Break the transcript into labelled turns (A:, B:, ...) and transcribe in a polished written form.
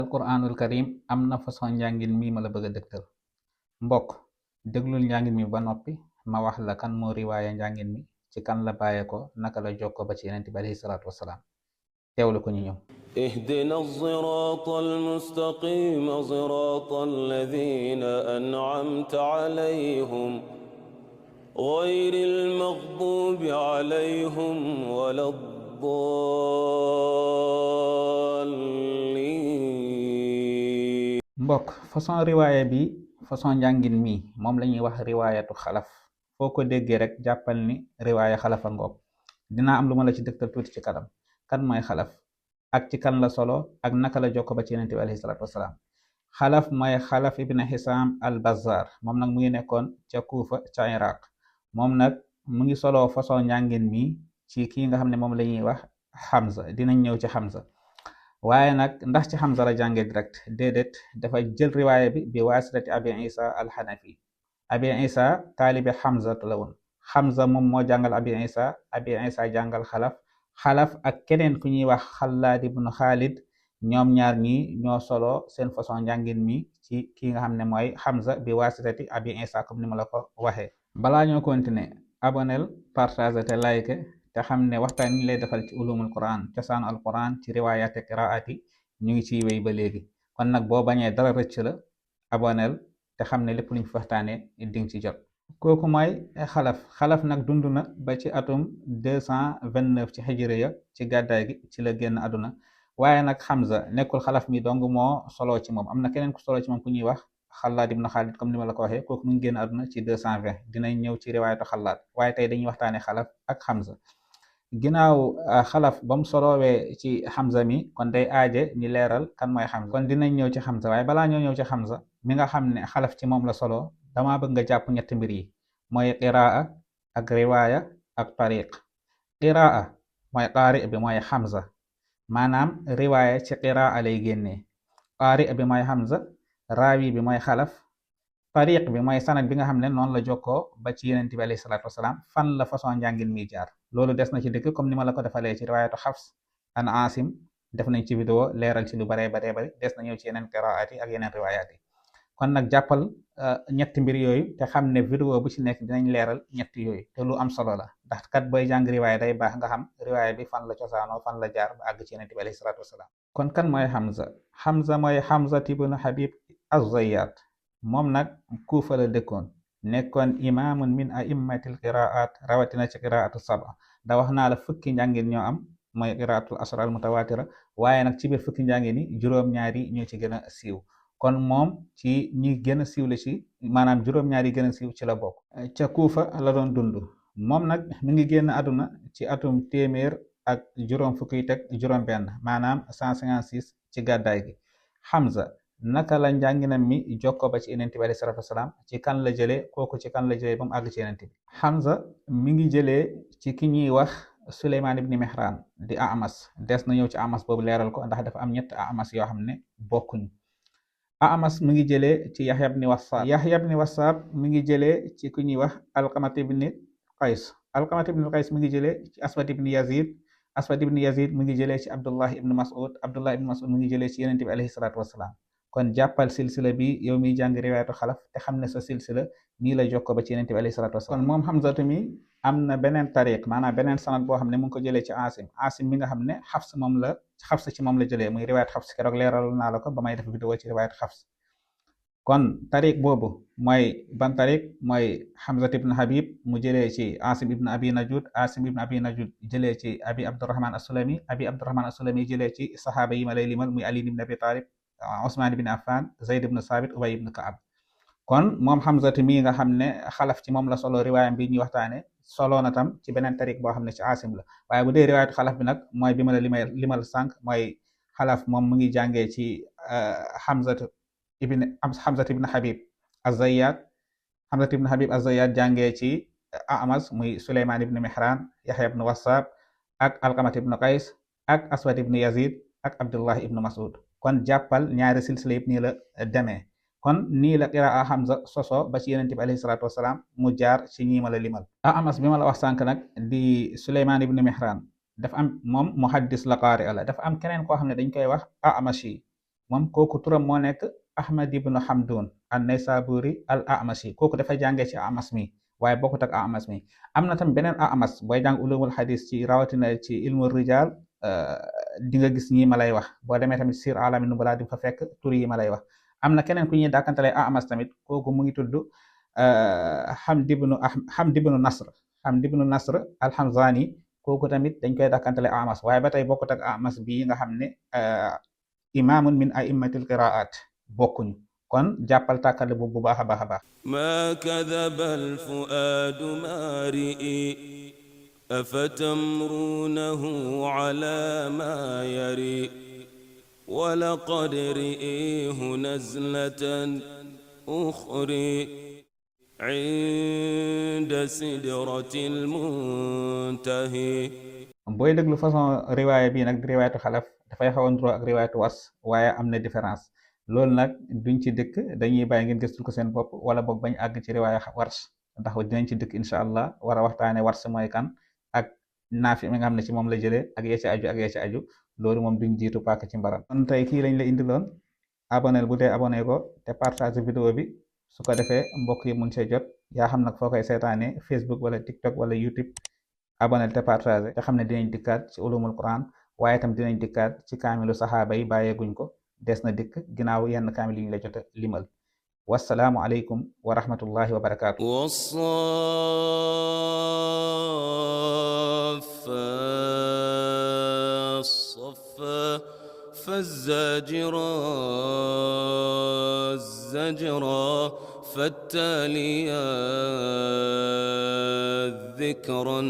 A: alquranul karim am na façon njàngin mi ma la bëgg a dëgtal mbokk déglul njàngin mi ba noppi ma wax la kan moo riwaaya njàngin mi ci kan la bàyyee ko naka la jokko ba ci yenent bi alayhi salaatu wasalaam teewlu ko ñu ñëw
B: اهدنا الصراط المستقيم صراط الذين أنعمت عليهم غير المغضوب عليهم ولا الضالين
A: mbokk façon riwaaya bi façon njàngin mi moom la ñuy wax riwaayatu xalaf foo ko déggee rek jàppal ni riwaaya xalafa ngoog dinaa am lu ma la ci dëgtal tuuti ci kanam kan mooy xalaf ak ci kan la solo ak naka la jokko ba ci yenent bi alayhi salaatu wasalaam xalaf mooy xalaf ibn xisaam al bazzar moom nag mu ngi nekkoon ca kuufa ca iraq moom nag mu ngi solo façon njàngin mi ci kii nga xam ne moom la ñuy wax Hamza dinañ ñëw ci Hamza waaye nag ndax ci Hamza la jànge direct déedéet dafa jël riwaaya bi waasitati abi isa al xanafi abi isa taalibe Hamza la woon Hamza moom moo jàngal abi isa jàngal xalaf ak keneen ku ñuy wax Xallaad ibnu Xaalid ñoom ñaar ñi ñoo solo seen façon njàngin mi ci ki nga xam ne mooy Hamza bi waasitati abi isa comme ni ma la ko waxee balaa ñoo continuer abonel partage te like te xam ne waxtaan ni lay defal ci ulumul quran cosaanu alquran ci riwaayaat ak qiraat yi ñu ngi ciy wéy ba léegi kon nag boo bañee dara rëcc la abonel te xam ne lépp luñ fi waxtaanee dinga ci jot kooku mooy xalaf nag dund na ba ci atum 229 ci xijriya ci gàddaay gi ci la génn àdduna waaye nag Hamza nekkul xalaf mi dong moo solo ci moom am na keneen ku solo ci moom ku ñuy wax Xallaad ibn Xaalid comme ni ma la ko waxee kooku mu ngi génn àdduna ci 220 dinañ ñëw ci riwaayatu Xallaad waaye tey dañuy waxtaane xalaf ak Hamza ginnaaw xalaf ba mu solowee ci Hamza mi kon day aaje ni leeral kan mooy Hamza kon dinañ ñëw ci Hamza waaye balaa ñoo ñëw ci Hamza mi nga xam ne xalaf ci moom la solo dama bëgg nga jàpp ñetti mbir yi mooy qiraa ak riwaaya ak tariq qiraa mooy qaari bi mooy Hamza maanaam riwaaya ci qiraa lay génnee qaari bi mooy Hamza raawi bi mooy xalaf tariq bi mooy sanad bi nga xam ne noonu la jokkoo ba ci yenent bi alayhi salaatu wasalaam fan la façon njàngin mi jaar loolu des na ci dëkk comme ni ma la ko defalee ci riwaayatu Xafs an Asim def nañ ci vidéo leeral ci lu baree baree bari des na ñëw ci yeneen qiraat yi ak yeneen riwaayaat yi kon nag jàppal ñetti mbir yooyu te xam ne vidéo bu ci nekk dinañ leeral ñetti yooyu te lu am solo la ndax kat booy jàng riwaaya day baax nga xam riwaaya bi fan la cosaanoo fan la jaar ba àgg ci yenent bi alayhi salaatu wasalaam kon kan mooy Hamza mooy Hamza ibn Habib az-Zayyat moom nag Kuufa la dëkkoon nekkoon imaamun min aimmatil qiraat rawatina ci qiraatu saba da wax naa la fukki njàngin ñoo am mooy qiraatul asra al mutawatira waaye nag ci biir fukki njàngin yi juróom-ñaari ñoo ci gën a siiw kon moom ci ñi gën a siiw la ci maanaam juróom-ñaari gën a siiw ci la bokk ca Kuufa la doon dund moom nag mi ngi génn àdduna ci atum téeméer ak juróom fukki teg juróom benn maanaam 156 ci gàddaay gi Hamza naka la njànginam mi jokko ba ci yenent bi alayhi salaatu wasalaam ci kan la jëlee kooku ci kan la jëlee ba mu àgg ci yenent bi Hamza mi ngi jëlee ci ki ñuy wax Suleymaan ibni Mihran di Amas des na ñëw ci Amas boobu leeral ko ndax dafa am ñett Amas yoo xam ne bokkuñ Amas mi ngi jëlee ci Yaxya ibni Wasaab mi ngi jëlee ci ku ñuy wax Alqamat ibni Qays mi ngi jëlee ci Aswad ibni Yazid mi ngi jëlee ci Abdullah ibni Mas'ud mi ngi jëlee ci yenent bi alayhi salaatu wasalaam kon jàppal silsila bi yow miy jàng riwaayatu xalaf te xam ne sa silsila nii la jokko ba ci yenent bi alayhi salaatu wasalaam kon moom Hamzatu mi am na beneen tariq maanaam beneen sanad boo xam ne mu ngi ko jëlee ci Asim mi nga xam ne Xafs ci moom la jëlee muy riwaayat Xafs keroog leeral naa la ko ba may def vidéo ci riwaayat Xafs kon tariq boobu mooy ban tariq mooy Hamzat ibn Habib mu jëlee ci Asim ibn Abi Najud jëlee ci Abi Abdurrahman as-Sulami jëlee ci saxaaba yi ma lay limal muy Ali ibn Abi Talib Usmaan ibn Affan Zayd ibn Sabit Ubay ibn Kaab kon moom Hamzatu mi nga xam ne xalaf ci moom la solo riwaayam bi ñuy waxtaane solo na tam ci beneen tariq boo xam ne ci Asim la waaye bu dee riwaayatu xalaf bi nag mooy bi ma la limal sànq mooy xalaf moom mu ngi jàngee ci Hamzatu ibn Habib az-Zayyat jàngee ci Amas muy Suleymaan ibn Mihran Yaxya ibn Wasaab ak Alqamat ibn Qays ak Aswad ibn Yazid ak Abdullah ibn Mas'ud kon jàppal ñaari silsila yëpp nii la demee kon nii la qiraa Hamza soso ba ci yenent bi alayhi salaatu wasalaam mu jaar ci ñi ma la limal Amas bi ma la wax sànq nag di Suleymaan ibn Mihran dafa am moom muhaddis la qaari la dafa am keneen koo xam ne dañ koy wax Amashi moom kooku turam moo nekk Ahmad ibnu Hamdun an-Naysaburi al-A'mashi kooku dafa jàngee ci Amas mi waaye bokkut ak Amas mi am na tam beneen Amas booy jàng ulumul hadis ci rawatina ci ilmu rijal di nga gis ñi ma lay wax boo demee tamit sir alamin nubala di fa fekk tur yi ma lay wax am na keneen ku ñuy dàkkantalee Amas tamit kooku mu ngi tudd Hamd ibnu Nasr al-Hamzani kooku tamit dañ koy dàkkantale Amas waaye ba tey bokkut ak Amas bii nga xam ne imaamun min a'immatil qiraat bokkuñu kon jàppal tàkkale bu baax a baax a baax
B: ما كذب الفؤاد ما رئي أفتمرونه على ما يري ولقد رئيه نزلة أخرى عند سدرة المنتهى
A: booy déglu façon riwaaya bii nag di riwaayatu xalaf dafay xaw a niroo ak riwaayatu wars waaye am na différence loolu nag duñ ci dëkk dañuy bàyyi ngeen gëstul ko seen bopp wala boog bañ àgg ci riwaaya wars ndax dinañ ci dëkk incha allah war a waxtaane wars mooy kan ak naafi mi nga xam ne ci moom la jëlee ak ya ci aju loolu moom duñ jiitu paak ci mbaram kon tey kii lañ la indiloon aboneel bu dee abonné ko te partage vidéo bi su ko defee mbokk yi mun see jot yaa xam nag foo koy seetaane Facebook wala TikTok wala YouTube aboneel te partage te xam ne dinañ dikkaat ci ulumul Quran waaye tam dinañ dikkaat ci kaamilu saxaaba yi bàyyeeguñ ko des na dikk ginnaaw yenn kaamil yi ñu la jot a limal wassalaamu aleykum wa rahmatullahi wa barakaatu
B: والصافات صفا فالزاجرات زجرا فالتاليات ذكرا